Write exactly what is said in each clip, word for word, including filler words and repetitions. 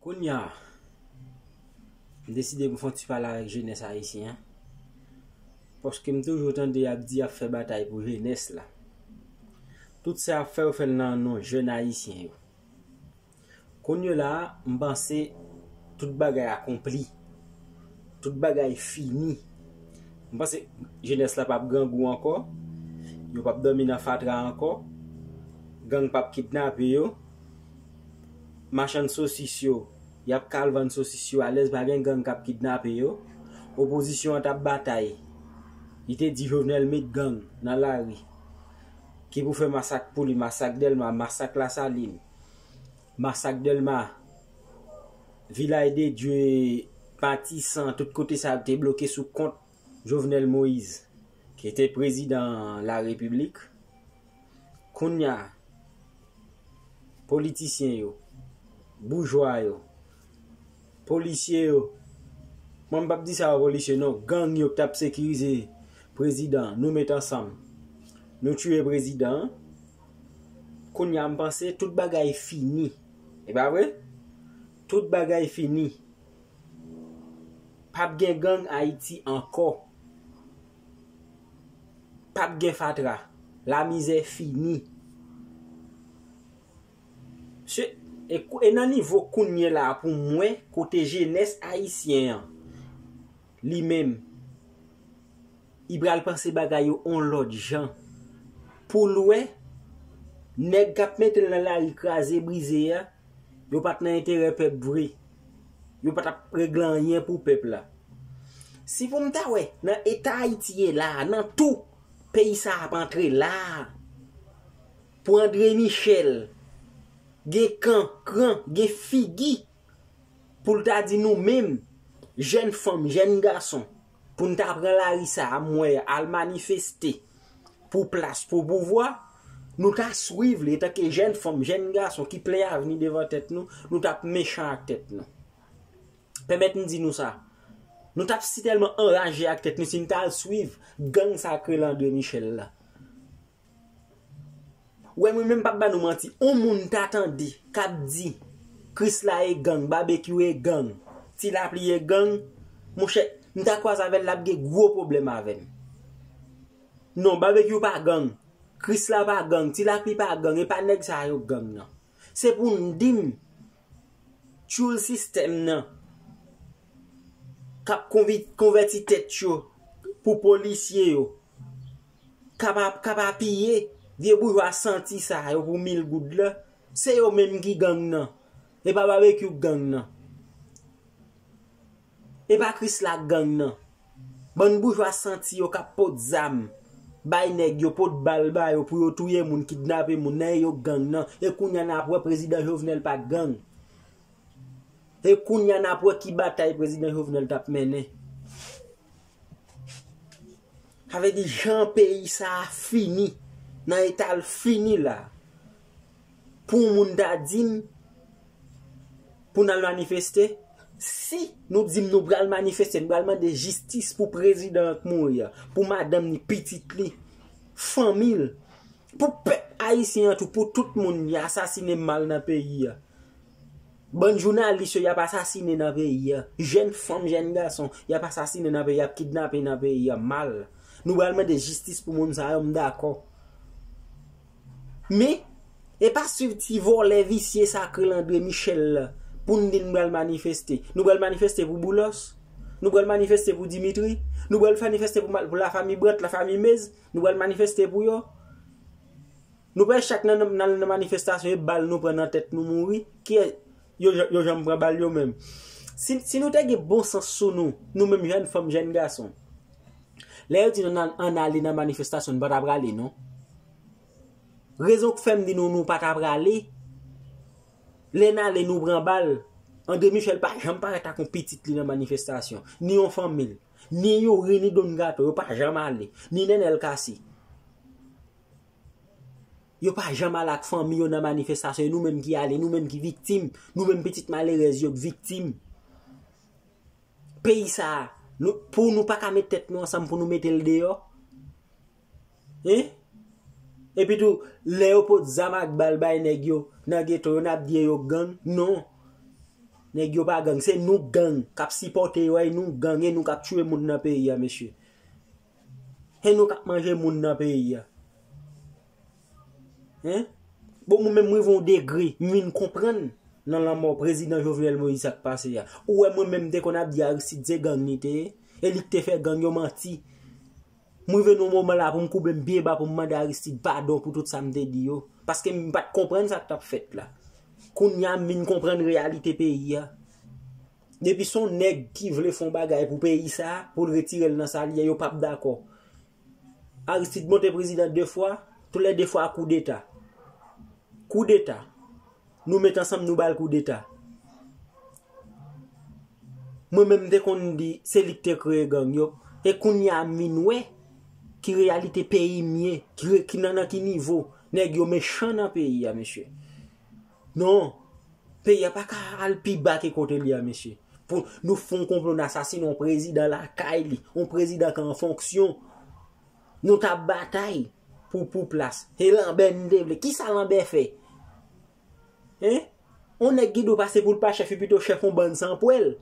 Kounye a, m deside pou m fè yon ti pale avèk jenès ayisyen an. Paske m toujou tande y ap di y ap fè batay pou jenès la. Tout sa y ap fè, yo fè l nan non jèn ayisyen yo. Kounye la a, m panse tout bagay akonpli. Tout bagay fini. M panse jenès la p ap grangou ankò. Yo p ap dòmi nan fatra ankò. Gang p ap kidnape yo. Machann sosis yo, y ap ka al vann sosis yo alèz, pa gen gang k ap kidnape yo. Opozisyon an t ap batay. Li te di Jovenel met gang nan lari. Ki pou fè masak pou li, masak Dèlma, masak Lasalin, masak Dèlma, Vilaj de Dye, Matisan, tout kote sa yo te bloke sou kont Jovenel Moïse, ki te prezidan larepiblik. Kounye a, politisyen yo, boujwa yo, polisye yo, mwen m p ap di sa yo polisye non, gang yo k t ap sekirize prezidan, nou met ansanm, nou tiye prezidan an. Kounye a, m panse tout bagay fini. E pa vre? Tout bagay fini. P ap gen gang Ayiti ankò. P ap gen fatra. Lamizè fini. Se, e, kou- e nan nivo kounye la pou mwen, kote jenès ayisyen an, li menm, li pral panse bagay yo on lòt jan. Pou l wè, nèg k ap mete l nan lari kraze brize a, yo pa t nan enterè pèp vre. Yo pa t ap regle anyen pou pèp la. Si pou m ta wè, nan eta Ayiti ye la a, nan tou, peyi sa a ap antre la a. Pou André Michel, gen kan, kran, gen figi, pou l ta di nou menm, jèn fanm, jèn gason, pou n ta pran lari sa a, m wè, al manifeste pou plas, pou pouvwa, nou ta swiv li, etanke jèn fanm, jèn gason ki plen avni devan tèt nou, nou t ap mechan ak tèt nou. Pèmèt m di nou sa. Nou t ap sitèlman anraje ak tèt nou si n t al swiv gang sa k rele André Michel la. Wè, mwen menm p ap ba nou manti. On moun ta tande k ap di Krisla e gang, Babekyou e gang, Ti Lapli e gang, monchè, m ta kwaze avè l, l ap gen gwo pwoblèm avè m. Non, Babekyou pa gang. Krisla pa gang. Ti Lapli pa gang. E pa nèg sa yo gang, non. Se pou n di m tchoul sistèm nan k ap konvi- konvèti tèt yo pou polisye yo k ap, k ap apiye vye boujwa santi sa yo pou mil goud la. Se yo menm ki gang nan. E pa Babekyou k gang nan. E pa Krisla k gang nan. Bann boujwa santi yo k ap pot zam bay nèg yo, pot bal ba yo pou yo touye moun, kidnape moun, nan e yo k gang nan. E kounye a n ap wè prezidan Jovenel pa t gang. E kounye a n ap wè ki batay prezidan Jovenel t ap mennen. Sa vle di jan peyi sa a fini, nan eta l fini la. Pou yon moun ta di m pou n al manifeste, si nou di m nou pral manifeste, nou pral mande jistis pou prezidan an k mouri a, pou madanm li, pitit li, fanmi l, pou pèp ayisyen an tou, pou tout moun, y asasinen mal nan peyi a. Bann jounalis yo y ap asasinen nan peyi a. Jèn fanm, jèn gason, y ap asasinen nan peyi a, y ap kidnape nan peyi a mal. Nou pral mande jistis pou moun sa yo, m dakò. Men, e pa swiv ti vòlè visye sa k rele André Michel la pou n di n pral manifeste. Nou pral manifeste pou Boulos? Nou pral manifeste pou Dimitri? Nou pral manifeste pou, pou lafanmi Brant, lafanmi Mez? Nou pral manifeste pou yo? Nou pral chak nan, nan, nan manifestasyon e bal nou pran nan tèt nou mouri. Kiyès yo, yo janm pran bal yo menm? Si, si nou te gen bon sans sou nou, nou menm jèn fanm, jèn gason, lè yo di nou ann, ann ale nan manifestasyon, nou pa ta prale non. Rezon k fè m di nou nou pa ta prale, lè n ale nou pran bal, André Michel pa janm parèt ak yon pitit li nan manifestasyon, ni yon fanmi l, ni Youri, ni Don Gato, yo pa janm ale, ni Nenel Cassy. Yo pa janm al ak fanmi yo nan manifestasyon, e nou menm ki ale, nou menm ki viktim, nou menm pitit malerèz yo k viktim. Peyi sa a, nou, pou nou pa ka met tèt nou ansanm pou nou mete l deyò? Hein? Epi tou, lè yo pot zam ak bal bay nèg yo nan geto yo, n ap di e yo k gang? Non. Nèg yo pa gang, se nou gang k ap sipòte yo, e nou gang, e nou k ap tchwe moun nan peyi a, mesye. E nou k ap manje moun nan peyi a. Hein? Bon, mwen menm, m rive yon degre, m vin konprann nan lanmò prezidan Jovenel Moïse sa k pase a. Ou wè, mwen menm, m te konn ap di Aristide se gang li te ye, e li k te fè gang yo manti. M rive nan moman la pou m koube m byen ba pou m mande Aristide padon pou tout sa m te di yo. Paske m pa t konprann sa k t ap fèt la. Kounye a m vin konprann reyalite peyi a. Depi se yon nèg ki vle fè yon bagay pou peyi sa, pou l retire l nan sa l ye, yo p ap dakò. Aristide monte prezidan de fwa, tou lè de fwa koudeta. Koudeta. Nou met ansanm, nou ba l koudeta. Mwen menm, m te konn di se li k te kreye gang yo. E kounye a m vin wè ki reyalite peyi m ye, ki, re- ki nan, nan ki nivo nèg yo mechan nan peyi a, mesye. Non, peyi a pa ka al pi ba ke kote l ye a, mesye. Pou nou fè yon konplo, n asasinen yon prezidan lakay li, yon prezidan ki an fonksyon. Nou t ap batay pou, pou plas. E Lanbè n te vle. Kisa Lanbè fè? Hein? On nèg ki dwe pase pou l pa chèf, li pito chèf on bann sanpwèl.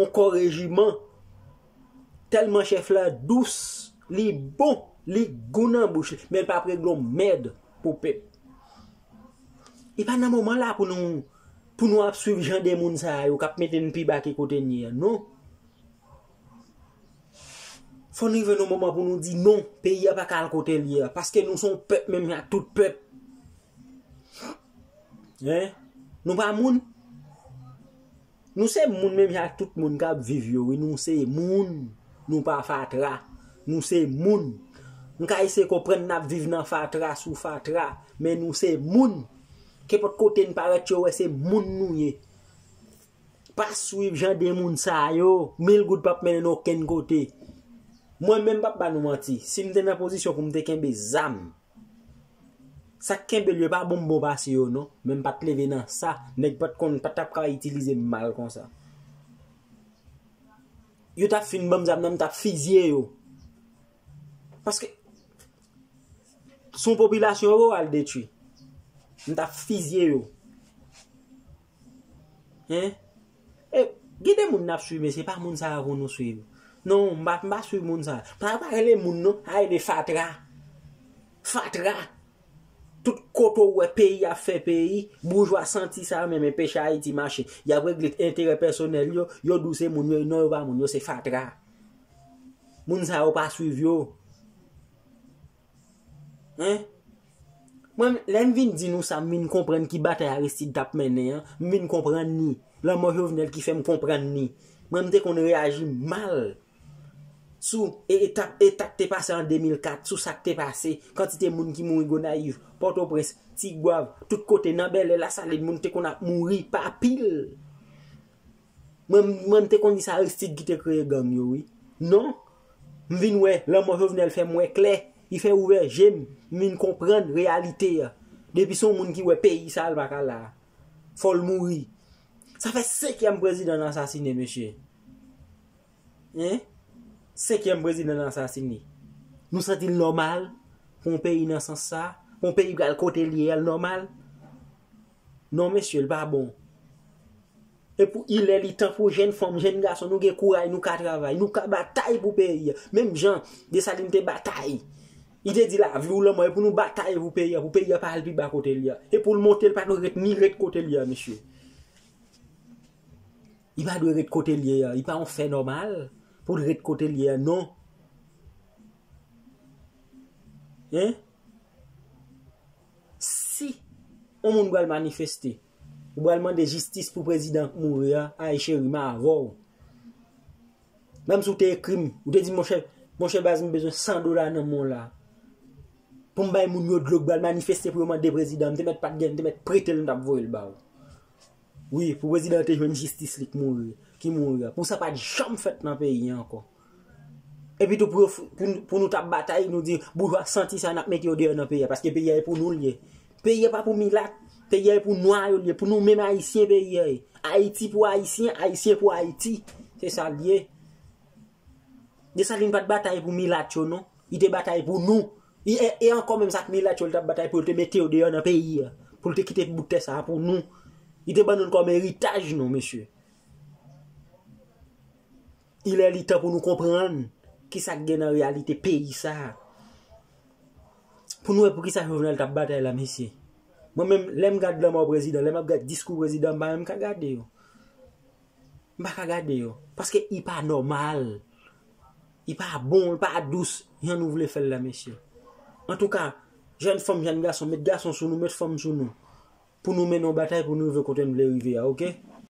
On kò rejiman. Tèlman chèf la dous, li bon, li gou nan bouch li, men l p ap regle on mèd pou pèp. E pa nan moman la pou nou, pou nou ap swiv jan de moun sa yo k ap mete n pi ba ke kote n ye a, non. Fò n rive nan moman pou nou di non, peyi a pa ka al kote l ye a, paske nou se yon pèp menm jan ak tout pèp. Hein? Nou pa moun? Nou se moun menm jan ak tout moun k ap viv yo, wi, nou se moun. Nou pa fatra. Nou se moun. M ka eseye konprann n ap viv nan fatra sou fatra, men nou se moun. Kenpòt kote n parèt, yo wè se moun nou ye. Pa swiv jan de moun sa yo. Mil goud p ap mennen n okenn kote. Mwen menm, m p ap ba nou manti. Si m te nan pozisyon pou m te kenbe zam, sa k kenbe l yo pa bon m bon pase yo, non. Men m pa t leve nan sa. Nèg pa t konn, pa t ap ka itilize m mal konsa. Yo t ap fin ban m zam nan, m t ap fizye yo. Paske se yon popilasyon yo al detwi. M t ap fizye yo. Hein? E, gen de moun n ap swiv, men se pa moun sa yo pou nou swiv. Non, m pa, m pa swiv moun sa yo. Pa, pa rele moun, non. A rele fatra. Fatra. Tout kote w wè peyi ap fè peyi, boujwa santi sa yo menm enpeche Ayiti mache. Y ap regle enterè pèsonèl yo, yo di w se moun yo, non, yo pa moun, yo se fatra. Moun sa yo pa swiv yo. Hein? Mwen, lè m vin di nou sa, m vin konprann ki batay Aristide t ap mennen an, m vin konprann ni. Lanmò Jovenel ki fè m konprann ni. Mwen, m te konn reyaji mal sou e- etap, etap te pase an de mil kat, sou sa k te pase, kantite moun ki mouri Gonayiv, Pòtoprens, Tigwav, tout kote, nan Bèlè, Lasalin, moun te konn ap mouri pa pil. Mwen, mwen, m te konn di se Aristide ki te kreye gang yo, wi. Non. M vin wè, lanmò Jovenel fè m wè klè. Li fè ouvè je m. M vin konprann reyalite a. Depi se yon moun ki wè peyi sa, l pa ka la. Fò l mouri. Sa fè senkyèm prezidan n asasinen, mesye. Hein? Senkyèm prezidan n asasinen. Nou santi l nòmal pou yon peyi nan sans sa? Pou yon peyi pral kote l ye a, l nòmal? Non, mesye, l pa bon. E pou ilè li tan pou jèn fanm, jèn gason, nou gen kouraj, nou ka travay, nou ka batay pou peyi a. Menm jan Desalin te batay. Li te di lavi ou lanmò, e pou nou batay pou peyi a, pou peyi a pa al pi ba kote l ye a. E pou l monte, l pa dwe ret, ni ret kote l ye a, mesye. Li pa dwe ret kote l ye a. Li pa yon fè nòmal pou l ret kote l ye a, non. Hein? Si yon moun pral manifeste, ou pral mande jistis pou prezidan k mouri a, ay cheri, m avè w. Menm si w te ekri m, ou te di, monchè, monchè baz, m bezwen san dola nan men w la. Pou m bay moun yo dlo k pral manifeste pou yo mande prezidan, m te mèt pa t gen, m te mèt prete l, m t ap voye l ba w. Wi, pou prezidan te jwenn jistis li k mouri, ki mouri a. Pou sa pa t janm fèt nan peyi a ankò. Epi tou pou, yo f- pou, pou nou t ap batay, nou di, boujwa santi sa, n ap mete yo deyò nan peyi a. Paske peyi a e pou nou l ye. Peyi a pa pou milat. Peyi a e pou nwa yo l ye. Pou nou menm Ayisyen peyi a ye. Ayiti pou Ayisyen, Ayisyen pou Ayiti. Se sa l ye. Desalin pa t batay pou milat yo, non. Li te batay pou nou. Li, e, e ankò menm sa k milat yo, li t ap batay pou yo te mete yo deyò nan peyi a. Pou l te kite bout tè sa a pou nou. Li te ban nou l kòm eritaj nou, mesye. Il est li tan pou nou konprann kisa k gen nan reyalite peyi sa a. Pou nou wè poukisa Jovenel t ap batay la, mesye. Mwen menm, lè m gad lanmò prezidan, lè m ap gad diskou prezidan, m pa menm ka gade yo. M pa ka gade yo. Paske i pa nòmal. I pa bon, i pa dous. Jan nou vle fè l la, mesye. Antouka, jèn fanm, jèn gason, met gason sou nou, met fanm sou nou. Pou nou mennen yon batay pou nou rive kote n vle rive a, oke?